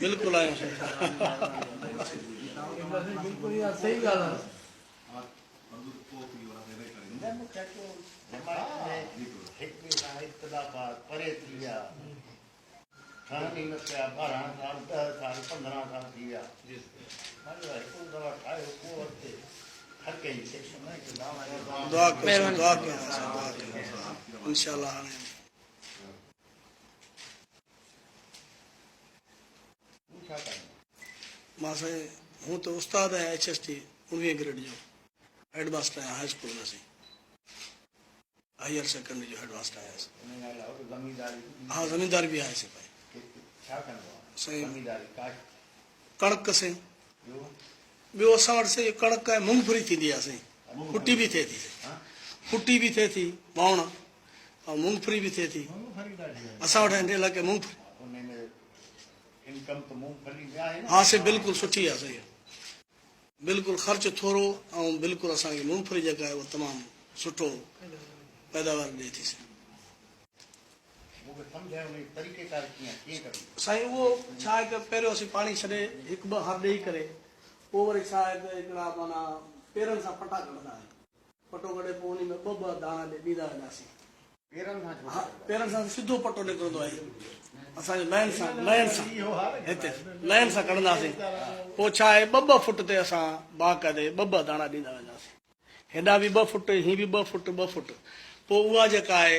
بلڪل آهيون سائين. بلڪل اها صحيح ڳالهه آهي. نه مون کي اچو جماعت ۾ هڪ ٻئي سان اختلافات پري ٿي ويا ٺهن ئي نه پيا 12 سال 10 سال 15 سال ٿي ويا مان چيو هڪڙو دفعا ٺاهيو پوء اڳتي هر ڪنهن جي دعا ڪيو سائين دعا ڪيو سائين دعا ڪيو انشاء الله هاڻي مان سائين هون ته استاد آهيان ايڇ ايس ٽي 19 گريڊ جو هيڊ ماستر آهيان هاء اسڪول ۾ سائين هائير سيڪنڊري جو هيڊ ماستر آهيان ها زمينداري به آهي سائين سائين ڪڻڪ سائين ٻيو اسان وٽ سائين ڪڻڪ ۽ مونگڦري ٿيندي آهي سائين ڦٽي به ٿئي ٿي ڦٽي به ٿئي ٿي واوڻ ۽ مونگڦري به ٿئي ٿي اسان وٽ هن علائقي مونگڦري ها سائين بلڪل سٺي آهي سائين بلڪل خرچ ٿورو ۽ بلڪل اسان کي مونگڦري جيڪا آهي اها تمام سٺو پيداوار ڏئي ٿي سائين. سائين اهو ڇا آهي ته پهريون اسين پاڻي ڇڏي هڪ ٻه هر ڏئي ڪري پوء وري ڇا آهي ته هڪڙا معنيٰ پيرن سان پٽا ڪڍندا آهيون پٽو ڪڍي پوء انهي ۾ ٻه ٻه داڻا ڏيندا وينداسين. پيرن سان ڇو ها پيرن سان سڌو پٽو نڪرندو آهي اسان جو لائن سان لائن سان هتي لائن سان ڪڍنداسين پوء ڇا آهي ٻه ٻه فٽ تي اسان باقاعدي ٻه ٻه داڻا ڏيندا وينداسين هيڏا به ٻه فٽ هي به ٻه فٽ ٻه فٽ پوء اها جيڪا آهي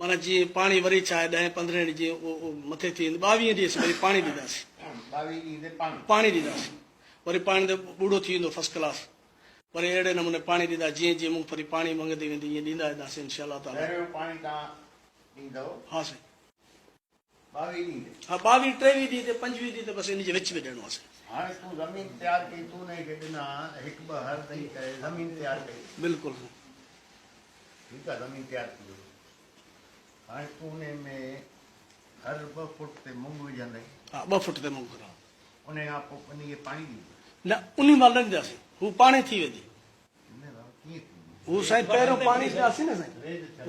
معنيٰ جيئن پاڻي وري ڇا آهي ڏهين پندرهين ڏينهن جيئن اهو مٿي ٿي ويندو ٻاويهين ڏينهن اسين وري پاڻي ڏينداسين ٻاويهين ڏينهن تي پاڻي پاڻي ڏينداسين وري پاڻي تي ٻوڙو ٿي ويندو فرسٽ ڪلاس وري اهڙي نموني پاڻي ڏيندا جيئن جيئن مون ڦري پاڻي مڱندي ويندي ايئن ڏيندا وينداسين انشاء الله تعالي. پهريون پاڻي توهان ڏيندؤ. ها سائين. ٻاويهه ڏينهن تي. ها ٻاويهه ٽيويهه ڏينهن تي پنجويهه ڏينهن تي بس ان جي وچ ۾ ڏيڻو آهي سائين. هاڻي تون زمين تيار ڪئي تون انهي کي ڏنا هڪ ٻه هر ڏئي ڪري زمين تيار ڪئي. بلڪل سائين. ٺيڪ آهي زمين تيار ٿي وئي هاڻي تون انهي ۾ هر ٻه فوٽ تي مڱ وجهندين. ها ٻه فوٽ تي مڱ. انهيء کان پوء ٻني کي پاڻي ڏيندو. نه انهي مهل نه ڏينداسين هو پاڻهي ٿي ويندي. نه بابا ڪيئن ٿيندي. هو سائين پهريون پاڻي ڏينداسين نه سائين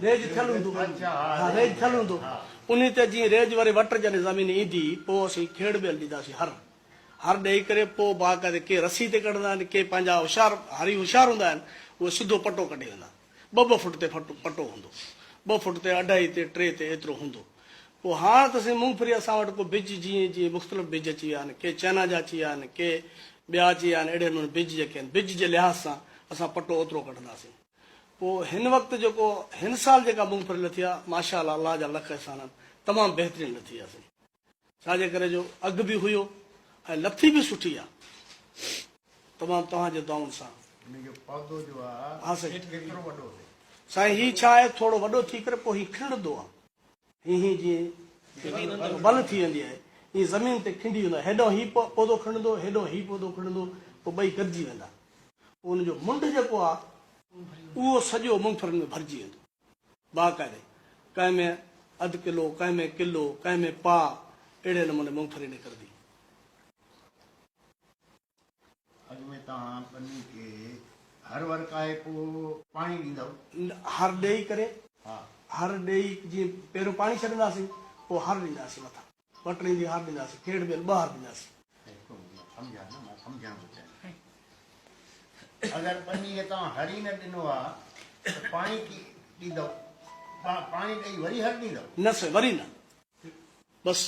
ريج ٿيل هوندو ها ريج ٿيل هوندو انهي تي جيئن ريج وري وٽ جڏهن زمين ايندي پوء اسين کيڙ ٻيل ڏينداسين هر هر ڏئي ڪري پوء باقاعدي ڪي رسي تي ڪڍندا آهن ڪي پنهنجا هوشيار هاري هوشيار هوندا آهن اهي سڌو پٽو ڪڍي ويندا ٻه ٻه فوٽ تي پٽو هوندو ٻه فوٽ تي اڍائي تي ٽي تي ايترو هوندو پوء هاڻ ته سائين مونگڦري اسان وٽ ڪو بج جيئن جيئن مختلف بج اچي ويا آهن ڪي چائنا جا اچي ويا آهن ڪي ٻيا اچي ويا آهن اهڙي نموني بج جيڪي آهن بج جي لحاظ سان اسان پٽو اوترو ڪڍنداسين پوء هن وقت جيڪو هن سال جيڪا مونگڦري لٿي آهي ماشاء الله الله جا لک احسان آهن تمام بهترين لٿي آهي سائين ڇا جي ڪري جو اگهه به هيو ۽ لٿي به سٺي آ تمام توهان جي دعائن سان. ان جو پودو جو آ ها سائين. ڪيترو وڏو ٿئي. سائين هي ڇا آهي ٿورو وڏو ٿي ڪري پوء هي کنڊندو آ هي هي جيئن ول ٿي ويندي آهي هي زمين تي کنڊي ويندو آهي هيڏانهن هي پودو کنڊندو هيڏانهن هي پودو کنڊندو پوء ٻئي گڏجي ويندا پوء ان جو منڍ جيڪو آ اهو سڄو مونگڦرين ۾ ڀرجي ويندو. باقاعدي ڪنهن ۾ اڌ ڪلو، ڪنهن ۾ ڪلو، ڪنهن ۾ پاء اهڙي نموني مونگڦلي نڪرندي. اڳ ۾ توهان ٻني کي هر ورڪائي پوء پاڻي ڏيندؤ؟ هر ڏيئي ڪري، ها. هر ڏيئي جيئن پهريون پاڻي ڇڏنداسين پوء هر ڏينداسين مٿان وٽ ايندي هر ڏينداسين کيڙ ٻيل ٻه هر ڏينداسين. هڪ مان سمجهان نه مان سمجهڻ ٿو چاهيان اگر ٻني کي توهان هر ئي نه ڏنو آ ته پاڻي ڪي ڏيندؤ پاڻي ڏئي وري هر ڏيندؤ؟ نه سائين وري نه بس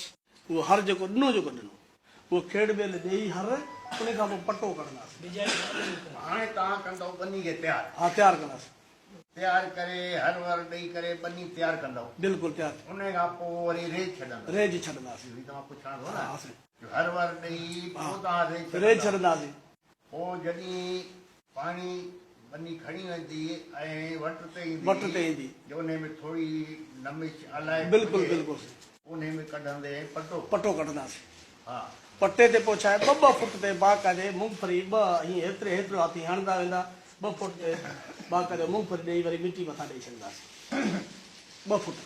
اهو هر جيڪو ڏنو جيڪو ڏنو اهو کيڙ ٻيل ڏيئي هر ان کان پوء پٽو ڪڍنداسين. هاڻي توهان ڪندؤ ٻني کي تيار. ها تيار ڪنداسين. تيار ڪري هر ور ڏئي ڪري ٻني تيار ڪندؤ. بلڪل تيار. انهي کان پوء وري ريج ڇڏندؤ. ريج ڇڏنداسين. اهو ئي ته مان پڇان ٿو نه. ها سائين. جو هر ور ڏئي پوء توهان ريج ڇڏندؤ. ريج ڇڏنداسين. پوء جڏهن پاڻي ٻني کڻي ويندي ۽ وٽ تي ايندي. وٽ تي ايندي. جو انهي ۾ ٿوري نمش الائي بلڪل بلڪل سائين. انهي ۾ ڪڍندي پٽو. پٽو ڪڍنداسين. ها. پٽي تي پوء ڇا آهي ٻه ٻه فوٽ تي باقاعدي مونگڦري ٻه هيئن هيتري هيترو هاٿي هڻندا ويندا ٻه فوٽ تي باقاعدي مونگڦري ڏيئي وري مٽي مٿان ڏيئي ڇڏنداسين ٻه فوٽ.